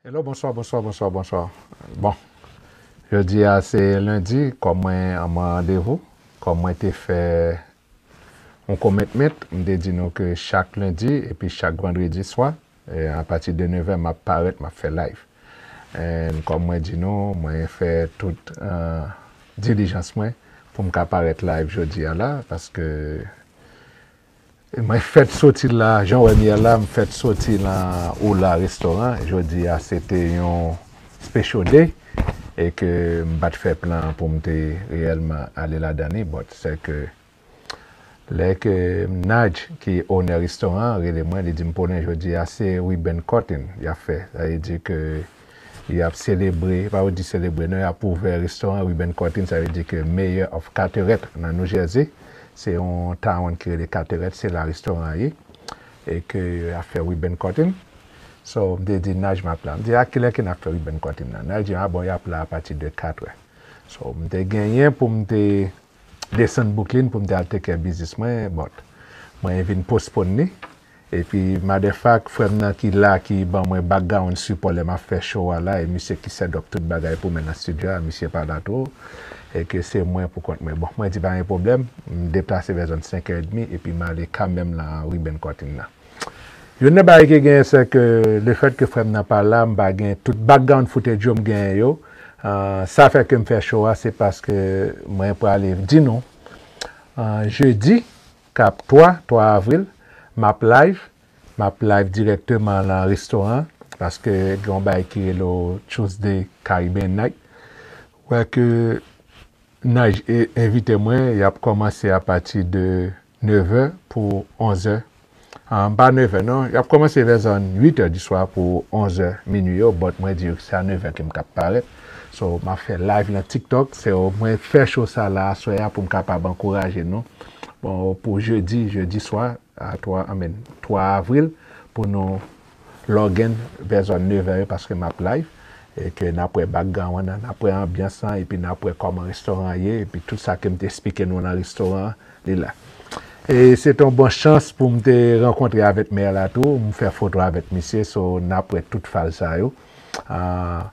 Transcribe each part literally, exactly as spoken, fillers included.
Hello, bonswa, bonswa, bonswa, bonswa. Bon, jodi a se lendi, kòm mwen an mwen randevou, kòm mwen te fè yon commitment, m te di nou ke chak lendi epi chak vandredi swa, e, apati de nevè, m ap parèt, m ap fè live. And kòm mwen di nou, mwen fè tout, uh, dilijans mwen pou m ka parèt live jodi a la, paske mwen fèt soti la, jan w wè m ye la, m fèt soti la Ola Restaurant. Jodi a, se te yon special day e ke m pa t fè plan pou m te reyèlman ale ladan li, but se ke lè ke Naj, ki ownè restoran an, rele mwen, li di m, Paulin, jodi a se ribbon cutting y ap fè. Sa vle di ke y ap selebre, pa yo di selebre non, y ap ouvè restoran, ribbon cutting, sa vle di ke Mayor of Carteret nan New Jersey, se yon town ki rele Carteret, se la restoran an ye, e ke y ap fè ribbon cutting. So, m te di Naj m ap la. M di, a kilè ke n ap fè ribbon cutting nan? Naj di, a bon, y ap la apati de katrè. So, m te genyen pou m te desann Brooklyn pou m te al take care business mwen, but mwen vin postpone li. Epi, matter of fact, frè m nan ki la, ki ban mwen background support lè m ap fè show a la, e misye ki set up tout bagay pou mwen nan studio a, misye pa la tou, e ke se mwen pou kont mwen. Bon, mwen di pa gen pwoblèm, m deplase vè zòn senkè edmi, epi m ale kanmenm nan ribbon cutting nan. Youn nan bagay ki genyen, se ke lefèt ke frè m nan pa la, m pa gen tout background footage yo m genyen yo. Ah, sa fè ke m fè show a, se paske mwen prale di nou, ah, jedi, k ap twa, twa avril, m ap live, m ap live dirèkteman nan restoran, paske gen yon bagay ki rele Tuesday Caribbean Night. Wè ke Naj e- envite mwen, y ap kòmanse apati de nevè pou onzè. Ah, pa nevè non, y ap kòmanse vè zòn uitè di swa pou onzè minui yo, but mwen di yo se a nevè ke m k ap parèt. So, m ap fè live nan TikTok, se mwen fè show sa la aswè a pou m kapab ankouraje nou. Bon, pou jedi, jedi swa, a twa, I mean, twa avril, pou nou log in vè zòn nevè yo, paske m ap live, e ke n ap wè background an, n ap wè anbyans lan, epi n ap wè kòman restoran an ye, epi tout sa ke m te eksplike nou nan restoran an, li la. E se te yon bon chans pou m te rankontre avèk mè la tou, m fè foto avèk misye, so n ap wè tout faz sa yo. Ah,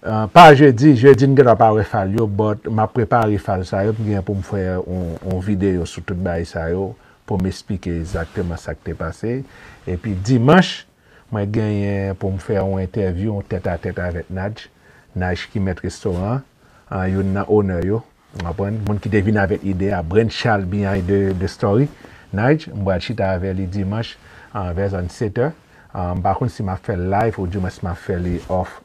ah, pa jedi, jedi n gentan pa wè fal yo, but m ap prepare fal sa yo, m gen pou m fè yon, yon videyo sou tout bagay sa yo, pou m eksplike egzakteman sa k te pase. Epi dimanch, mwen genyen pou m fè yon entèvyou, yon tèt a tèt avèk Naj. Naj ki mèt restoran an, youn nan ownè yo. Ou konprann? Moun ki te vin avèk ide a, brainchild behind the, the story. Naj, m pral chita avè li dimanch, ah, vè zòn setè. Ah, m pa konn si m ap fè live, ou dimwens m ap fè li off.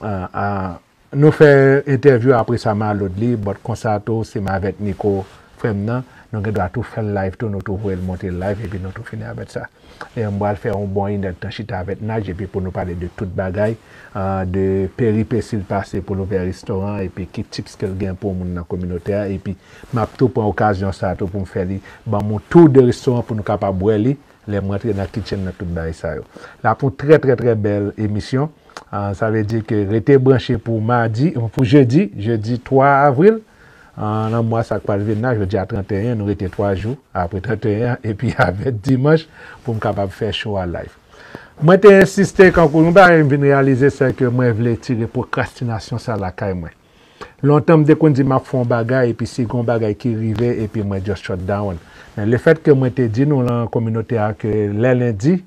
Ah, ah, nou fè entèvyou, apre sa m upload li, but konsa tou, se m avèk Nico, frè m nan, nou gen dwa tou fè l live tou, nou tou voye l monte live, epi nou tou fini avèk sa. E m pral fè yon bon inèdtan chita avèk Naj, epi pou nou pale de tout bagay, ah, de peripesi l pase pou l ouvè restoran, epi ki tips ke l gen pou moun nan kominote a, epi m ap tou pran okazyon sa tou pou m fè li, ban m yon tour de restoran pou nou kapab wè li, lè m rantre nan kitchen nan tout bagay sa yo. L ap yon trè, trè, trè bèl emisyon. Ah, sa vle di ke rete branche pou madi, pou jedi, jedi twa avril, ah, nan mwa sa k pral vin la, jodi a trannteyen, nou rete twa jou apre trannteyen, epi avèk dimanch pou m kapab fè show a live. Mwen te ensiste, kankou yon bagay m vin reyalize, se ke mwen vle tire pwokrastinasyon sa lakay mwen. Lontan m te konn di m ap fè yon bagay, epi si gen yon bagay ki rive, epi mwen just shut down. Men lefèt ke mwen te di nou lan kominote a ke lè lendi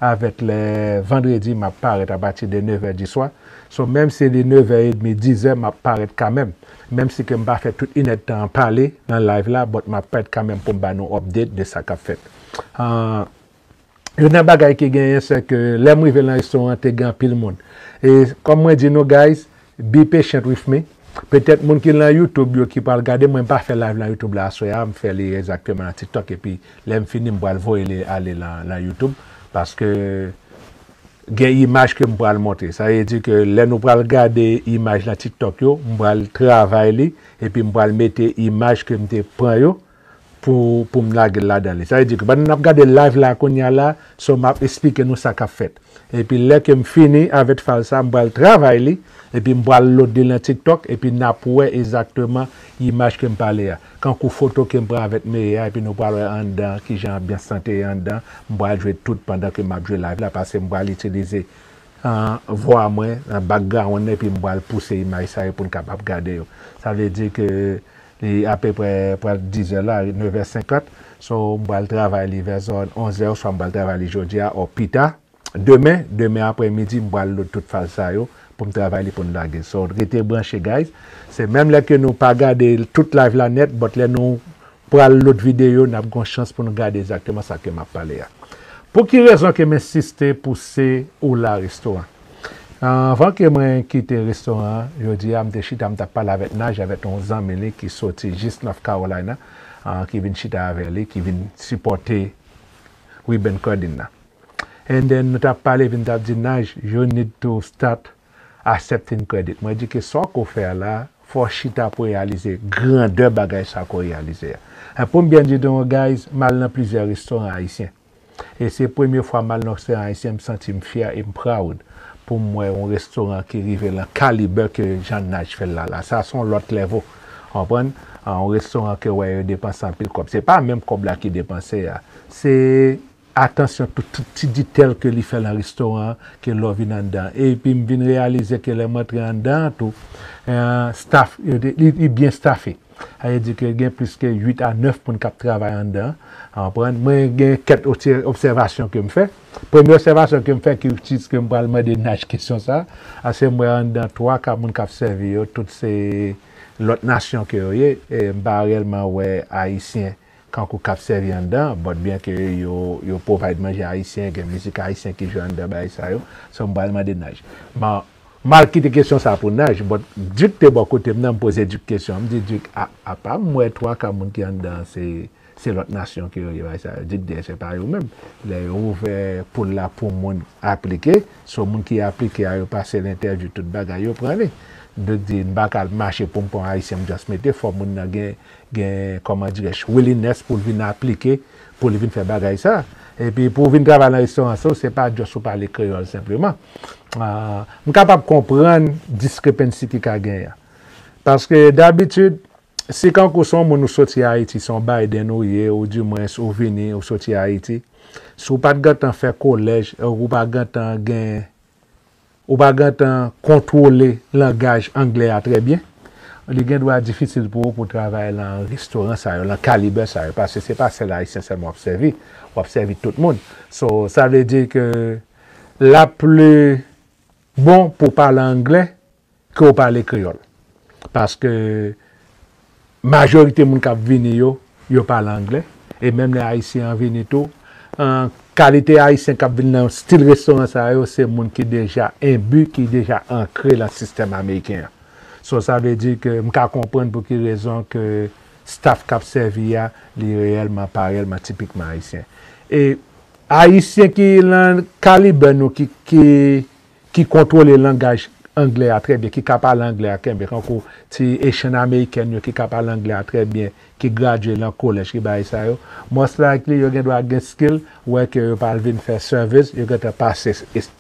avèk lè vandredi m ap parèt apati de nevè di swa. So, menm si li nevè edmi, dizè, m ap parèt kanmenm. Menm si ke m pa fè tout inèdtan an pale nan live la, but m ap parèt kanmenm pou m ba nou update de sa k ap fèt. Ah, Youn nan bagay ki genyen, se ke lè m rive nan restoran an, te gen anpil moun. E kòm mwen di nou, guys, be patient with me. Petèt moun ki nan YouTube yo ki pral gade, mwen pa fè live nan YouTube la aswè a, m fè li egzakteman nan TikTok, epi lè m fini, m pral voye li ale nan, nan YouTube, paske gen imaj ke m pral montre. Sa vle di ke lè nou pral gade imaj nan TikTok yo, m pral travay li, epi m pral mete imaj ke m te pran yo, pou, pou m lage l ladan li. Sa vle di ke pandan n ap gade live la kounye a la, so m ap eksplike nou sa k ap fèt. Epi lè ke m fini avèk fal sa, m pral travay li, epi m pral load li nan TikTok, epi n ap wè egzakteman imaj ke m pale a. Kankou foto ke m pran avèk Meye a, epi nou pral wè anndan, kijan anbyans lan te ye anndan, m pral jwe tout pandan ke m ap jwe live la, paske m pral itilize vwa mwen nan background nan, epi m pral pouse imaj sa yo pou n kapab gade yo. Sa vle di ke li apeprè pral dizè la, nevè senkant. So, m pral travay li vè zòn onzè, oswa m pral travay li jodi a, o pita. Demen, demen apremidi, m pral load tout file sa yo pou m travay li pou n lage. So, rete branche, guys. Se menm lè ke nou pa gade tout live la nèt, but lè nou pral load videyo, n ap gen chans pou nou gade egzakteman sa ke m ap pale a. Pou ki rezon ke m ensiste pou se ou la restoran? Anvan ke mwen kite restoran an, jodi a, m te chita, m t ap pale avèk Naj, avèk yon zanmi li ki soti jis North Carolina, ah, ki vin chita avè li, ki vin sipòte Ribbon Cutting nan. And then nou t ap pale, epi m t ap di, Naj, you need to start accepting credit. Mwen di ke sa w ko fè a la, fò w chita pou w reyalize grandè bagay sa ko reyalize a. And pou m byen di nou, guys, m al nan plizyè restoran ayisyen. E se premye fwa m al nan restoran ayisyen, m santi m fyè e m proud pou m wè yon restoran ki rive lan kalibè ke jan Naj fè l la la. Sa se yon lòt level. Konprann? Ah, yon restoran ke wè yo depanse anpil kòb. Se pa menm kòb la ki depanse a. Se atansyon tout, tout ti detèl ke li fè nan restoran an, ke lè w vin anndan. Epi m vin reyalize ke lè m antre anndan an tou, eh, staff yo te, li, li byen staffé. Sa vle di ke gen plis ke uit a nèf moun k ap travay anndan an. Konprann? Mwen gen kèk obsè-, obsèvasyon ke m fè. Premye obsèvasyon ke m fè, ki jis ke m pral mande Naj kesyon sa a, se m wè anndan twa ka moun k ap sèvi yo, tout se lòt nasyon ke yo ye, e m pa reyèlman wè Ayisyen kankou k ap sèvi anndan, but byen ke yo, yo provide manje ayisyen, gen mizik ayisyen ki jwe anndan bagay sa yo, so m pral mande Naj. Ma, m al kite kesyon sa pou Naj, but Duke te bò kote m nan, m poze Duke kesyon, m di Duke, a, apa m wè twa ka moun ki anndan an se, se lòt nasyon ke yo ye, bagay sa yo, Duke di se pa yo menm. Lè yo ouvè pool la pou moun aplike, so moun ki aplike a, yo pase l entèvyou, tout bagay, yo pran li. Duke di, m pa ka al mache pou m pran Ayisyen, m just mete, fò moun nan gen gen, kòman dirais-je, willingness pou l vin aplike, pou l vin fè bagay sa. Epi pou w vin travay nan restoran sa, se pa just ou pale kreyòl senpleman. Ah, m kapab konprann discrepancy ki ka genyen. Paske dabitid, si kankou se yon moun ou soti Ayiti, se yon Biden ou ye, ou dimwens ou vini, ou soti Ayiti, si w pa t gentan fè kolèj, ou pa gentan gen ou pa gentan kontwole langaj anglè a trè byen, li gen dwa difisil pou ou pou travay lan restoran sa yo, lan kalibè sa yo, paske se pa sèl Ayisyen sèlman w ap sèvi, w ap sèvi tout moun. So, sa vle di ke l ap pli bon pou w pale anglè ke w pale kreyòl. Paske majorite moun k ap vini yo, yo pale anglè. E menm lè Ayisyen an vini tou, an, kalite Ayisyen k ap vin nan stil restoran sa yo, se moun ki deja enbi, ki deja ankre lan sistèm ameriken an. So, sa vle di ke m ka konprann pou ki rezon ke staff k ap sèvi a, li reyèlman pa reyèlman tipikman ayisyen. E Ayisyen ki lan kalibè nou, ki, ki ki kontwole langaj anglè a trè byen, ki ka pale anglè a trè byen, kankou ti Asian American yo ki ka pale anglè a trè byen, ki gradye lan kolèj, ki bagay sa yo, most likely yo gen dwa gen skill, wè ke yo pral vin fè service, yo gentan pase es-,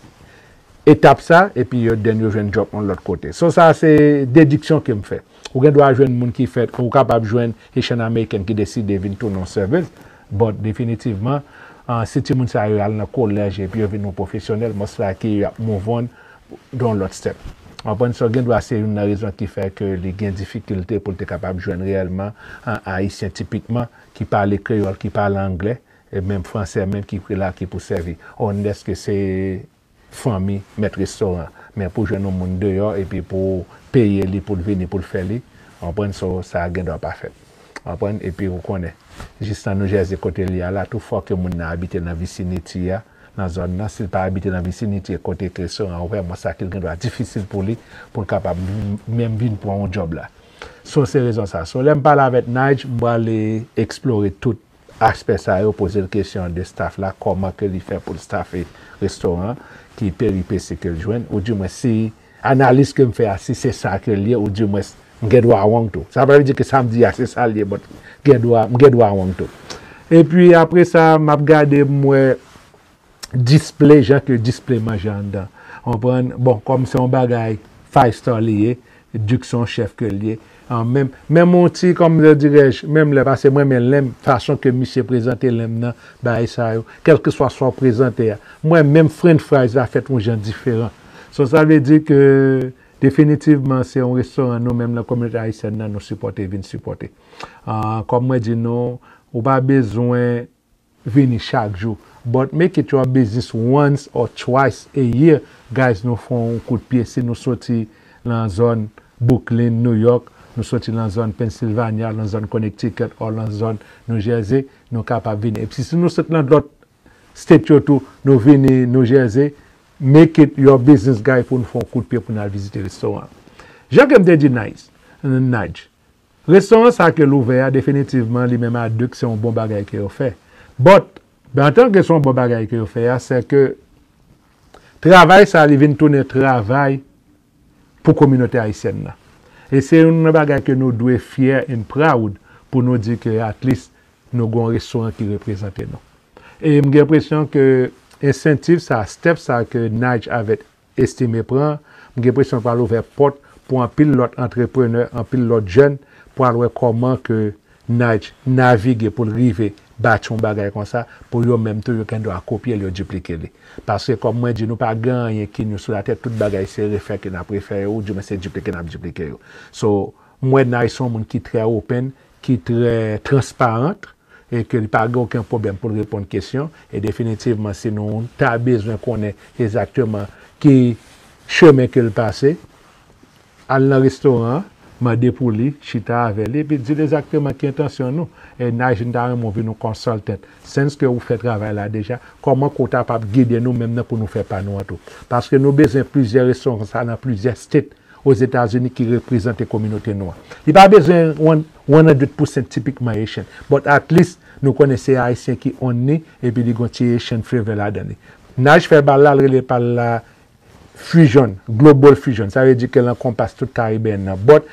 etap sa, epi yo then yo jwenn job yon lòt kote. So sa se dediksyon ke m fè. Ou gen dwa jwenn moun ki fèt, ou kapab jwenn Haitian American ki deside vin tounen yon service, but definitivman, ah, si timoun sa yo al nan kolèj epi yo vin yon pwofesyonèl, most likely y ap move on don lòt step. Konprann? So gen dwa se youn nan rezon ki fè ke li gen difikilte pou l te kapab jwenn reyèlman an Ayisyen tipikman ki pale kreyòl, ki pale anglè, e menm fransè menm ki la ki pou sèvi. Unless ke se fanmi mèt restoran. Men pou jwenn yon moun deyò epi pou peye li pou l vini pou l fè li, konprann? So sa gen dwa pa fèt. Konprann? Epi ou konnen, jis nan New Jersey kote l ye a la, tou fò ke moun nan abite nan vicinity a, nan zòn nan, si l pa abite nan vicinity kote ke restoran an ouvè, most likely l gen dwa difisil pou li, pou l kapab menm vin pran yon job la. So se rezon sa. So lè m pale avèk Nige, m prale eksplore tout aspè sa yo, poze l kesyon de staff la, kòman ke li fè pou l staffe restoran an, ki peripesi ke l jwenn, ou dimwens si analiz ke m fè a, si se sa ke l ye, ou dimwens m gen dwa wrong tou. Sa pa vle di ke sa m di a se sa l ye, but gen dwa, m gen dwa wrong tou. Epi apre sa, m ap gade, m wè display, jan ke display manje anndan. Konprann? Bon, kòm se yon bagay five star li ye, Duke se yon chèf ke l ye. An, menm, menm yon ti, kòman dirais-je, menm lè, paske mwen renmen len m, fason ke misye prezante len m nan, bagay sa yo, kèlkeswa sa w prezante a. Mwen, menm french fries la fèt yon jan diferan. So, sa vle di ke, definitivman, se yon restoran nou menm nan kominote ayisyèn nan, nou sipòte, vin sipòte. Ah, kòm mwen di nou, ou pa bezwen vini chak jou. But make it your business once or twice a year. Guys, nou fè yon kout pye. Si nou soti nan zòn Brooklyn, New York, nou soti nan zòn Pennsylvania, nan zòn Connecticut, or nan zòn New Jersey, nou kapab vini. Epi si nou soti nan lòt state yo tou, nou vini New Jersey, make it your business, guys, pou nou fè yon kout pye pou nou al vizite restoran. Jan ke m te di Nice, Naj, restoran sa ke l ouvè a, definitivman, li menm a Duke, se yon bon bagay ke yo fè. But, antanke se yon bon bagay ke yo fè a, se ke travay sa, li vin tounen travay pou kominote ayisyèn nan. E se youn nan bagay ke nou dwe fyè and proud pou nou di ke at least nou gen yon restoran ki reprezante nou. E m gen enpresyon ke ensentiv sa, step sa ke Naj avèk Estime pran, m gen enpresyon pral ouvè pòt pou anpil lòt antreprenè, anpil lòt jèn, pral wè kòman ke Naj navige pou l rive bati yon bagay konsa, pou yo menm tou yo gen dwa kopye l, yo diplike li. Paske kòm mwen di, nou pa gen anyen ki nou sou latè, tout bagay se refè ke n ap refè yo, oudimwen se diplike n ap diplike yo. So, m wè Naj se yon moun ki trè open, ki trè transparant, e ke li pa gen okenn pwoblèm pou l reponn kesyon, e definitivman, si nou ta bezwen konnen egzakteman ki chemen ke l pase, al nan restoran an, mande pou li, chita avè li, epi di l egzakteman ki entansyon nou. E Naj, m ta renmen w vin yon consultant. Since ke ou fè travay la deja, kòman ke w ta kapab gide nou menm nan pou nou fè pa nou an tou? Paske nou bezwen plizyè restoran konsa nan plizyè state Ozetazini ki reprezante kominote nou an. Li pa bezwen one, one hundred percent tipikman Haitian, but at least nou konnen se Ayisyen ki own li, epi li gon ti Haitian flavor ladan li. Naj fè bal la, l rele bal la Fusion, Global Fusion. Sa vle di ke l ankonpas tout Karibeyen nan. But,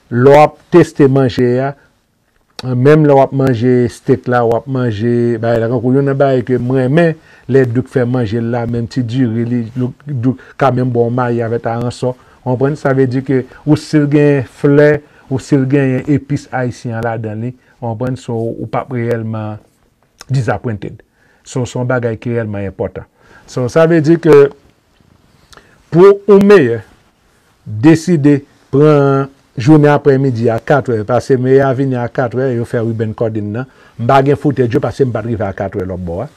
lè w ap teste manje a, menm lè w ap manje steak la, w ap manje bagay la. Kankou youn nan bagay ke m renmen, lè Duke fè manje l la, menm ti diri li, Duke ka menm ba w mayi avèk aransò. Ou konprann? Sa vle di ke ou still gen flè, ou still genyen epis ayisyen an ladan li. Ou konprann? So, ou p ap reyèlman disappointed. So, se yon bagay ki reyèlman enpòtan. So, sa vle di ke pou ou meyè deside pran jounen aprèmidi a katrè, paske meyè a vini a katrè, yo fè ribbon cutting nan. M pa gen footage yo paske m pa t rive a katrè lòt bò a.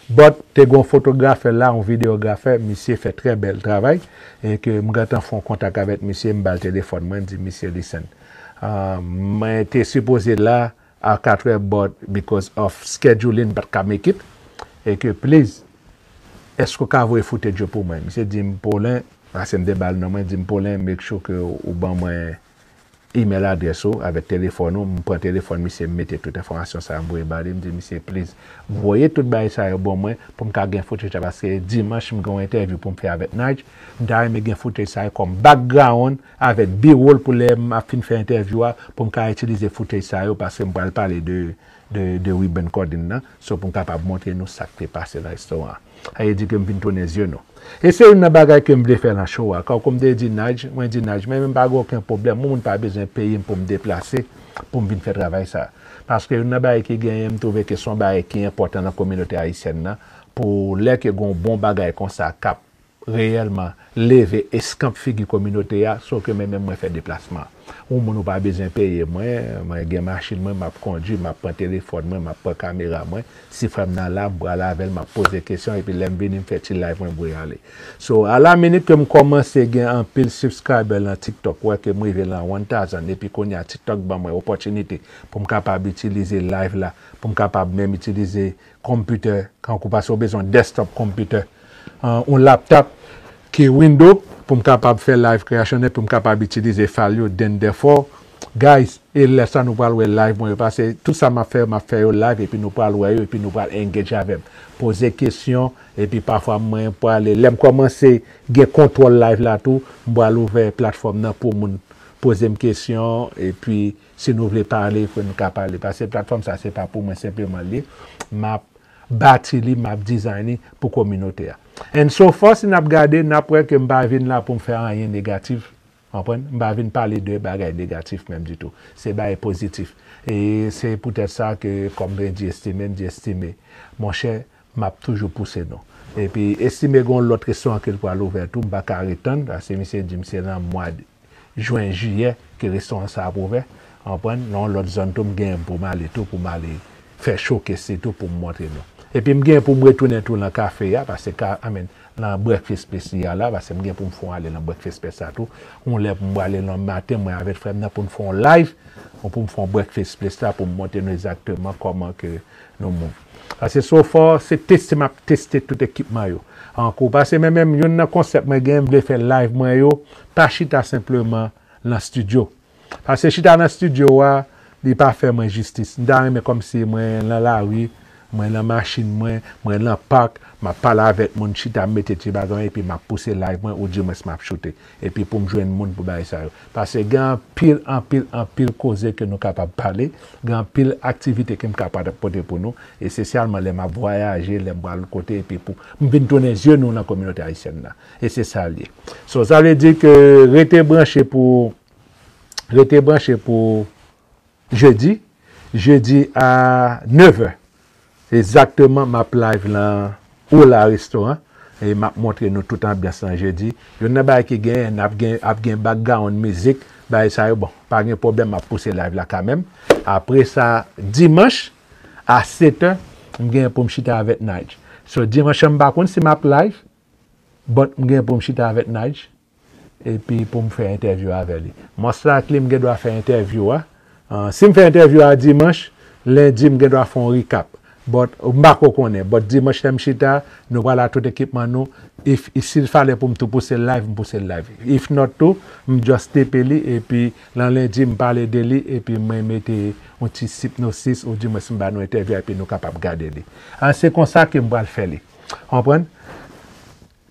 But, te gen yon fotografè la, yon videografè, misye fè trè bèl travay, e ke m gentan fè yon kontak avèk misye, m ba l telefòn mwen, m di, "Misye, listen, ah, mwen te sipoze la a katrè, but because of scheduling, m pa t ka make it, e ke, please, èske w ka voye footage yo pou mwen?" Misye di m, "Paulin," paske m te ba l non mwen, di m, "Paulin, make sure ke ou ban mwen email adrès ou avèk telefòn ou." M pran telefòn misye, m mete tout enfòmasyon sa yo, m voye ba li, m di, "Misye, please, voye tout bagay sa yo ban mwen pou m ka gen footage la, paske dimanch, m gen yon entèvyou pou m fè avèk Naj. M ta renmen gen footage sa yo kòm background avèk B-roll pou lè m ap fin fè entèvyou a, pou m ka itilize footage sa yo, paske m pral pale de, de, de ribbon cutting nan, so pou m kapab montre nou sa k te pase nan restoran an." Sa vle di ke m vin tounen zye nou. E se youn nan bagay ke m vle fè nan show a. Kankou m te di Naj, mwen di Naj, men m pa gen okenn pwoblèm. Yon moun pa bezwen peye m pou m deplase, pou m vin fè travay sa. Paske youn nan bagay ki genyen, m twouve ke se yon bagay ki enpòtan nan kominote ayisyèn nan, pou lè ke gen yon bon bagay konsa k ap reyèlman leve eskanp figi kominote a, so ke men menm mwen fè deplasman. Yon moun ou pa bezwen peye mwen, mwen gen machin mwen, m ap kondui, m ap pran telefòn mwen, m ap pran kamera mwen. Si frè m nan la, m pral avè l, m ap poze kesyon, epi lè m vini, m fè ti live mwen, m voye ale. So, a la minit ke m kòmanse gen anpil subscriber nan TikTok, wè ke m rive nan one thousand, epi kounye a TikTok ban mwen opòtinite pou m kapab itilize live la, pou m kapab menm itilize computer, kankou paske w bezwen desktop computer, uh, yon laptop ki Windows pou m kapab fè live creation, pou m kapab itilize file yo, then therefore, guys, e lè sa nou pral wè live mwen yo, paske tout sa m ap fè, m ap fè yo live, epi nou pral wè yo, epi nou pral engage avè m. Poze kesyon, epi pafwa mwen pral, lè m kòmanse gen kontwòl live la tou, m pral ouvè platfòm nan pou moun poze m kesyon, epi si nou vle pale, pou nou ka pale. Paske platfòm sa, se pa pou mwen senpleman li. M ap bati li, m ap design li pou kominote a. And so far, si n ap gade, n ap wè ke m pa vin la pou m fè anyen negatif. Konprann? M pa vin pale de bagay negatif menm ditou. Se bagay pozitif. E se poutèt sa ke, kòm yo di, estime, m di estime. Monchè, m ap toujou pouse nou. Epi, estime gen yon lòt restoran ke l pral ouvè tou, m pa ka ret tann, paske misye di m se nan mwa jen, jiyè ke restoran sa ap ouvè. Konprann? Nan yon lòt zòn tou, m genyen pou m ale tou, pou m ale fè showcase li tou, pou m montre nou. Epi m genyen pou m retounen tou nan kafe a, paske ka, I mean, nan breakfast place li a la, paske m gen pou m fè yon ale nan breakfast place la tou. Yon lè pou m prale nan maten, mwen avèk frè m nan, pou n fè yon live, pou m fè yon breakfast place la, pou m montre nou egzakteman kòman ke nou move. Paske so far, se teste m ap teste tout ekipman yo. Ankò, paske mwen menm, youn nan konsèp mwen gen, m vle fè live mwen yo, pa chita senpleman nan studio. Paske chita nan studio a, li pa fè mwen jistis. M ta renmen kòmsi mwen nan lari, mwen nan machin mwen, mwen nan pak, m ap pale avèk moun, chita m mete ti bagay mwen, epi m ap pouse live mwen, oudimwens m ap choute. Epi pou m jwenn moun pou bagay sa yo. Paske gen anpil, anpil, anpil koze ke nou kapab pale, gen anpil aktivite ke m kapab pote pou nou, espesyalman lè m ap vwayaje, lè m pral kote, epi pou m vin tounen zye nou nan kominote ayisyèn nan. E se sa l ye. So, sa vle di ke rete branche pou, rete branche pou jedi. Jedi a nèv è. Egzakteman, m ap live nan Ola Restaurant. E m ap montre nou tout anbyans lan jedi. Youn nan bagay ki genyen, n ap gen, ap gen background mizik, bagay sa yo, bon, pa gen pwoblèm, m ap pouse live la kanmenm. Apre sa, dimanch, a sèt è, m genyen pou m chita avèk Nige. So, dimanch lan, m pa konn si m ap live, but m genyen pou m chita avèk Nige, epi pou m fè entèvyou avè li. Monstra ak li, m gen dwa fè entèvyou a. Ah, si m fè entèvyou a dimanch, lendi, m gen dwa fè yon recap. But, m pa ko konnen. But dimanch, lè m chita, nou pral a tout ekipman nou. If, if, si l fale pou m tou pouse l live, m pouse l live. If not tou, m just tape li, epi nan lendi, m pale de li, epi mwen mete yon ti sipnosis, oudimwens m ba nou entèvyou, epi nou kapab gade li. Ah, se konsa ke m pral fè li. Konprann?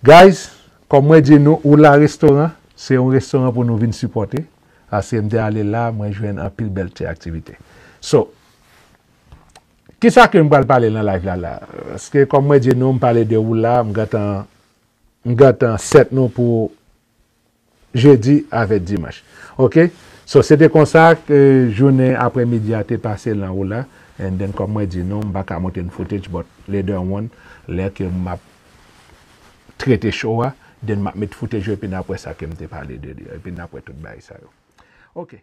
Guys, kòm mwen di nou, Ola Restaurant, se yon restoran pou nou vin sipòte. Paske m te ale la, mwen jwenn anpil bèl ti aktivite. So, kisa ke m pral pale nan live la la? Paske kòm mwen di nou, m pale de Ola, m gentan, m gentan set nou pou jedi avèk dimanch. Oke? So, se te konsa ke jounen aprèmidi a te pase lan Ola. And then, kòm mwen di nou, m pa ka montre n footage, but later on, lè ke m ap trete show a, then m ap met footage yo, epi n ap wè sa ke m te pale de li, epi n ap wè tout bagay sa yo. Oke.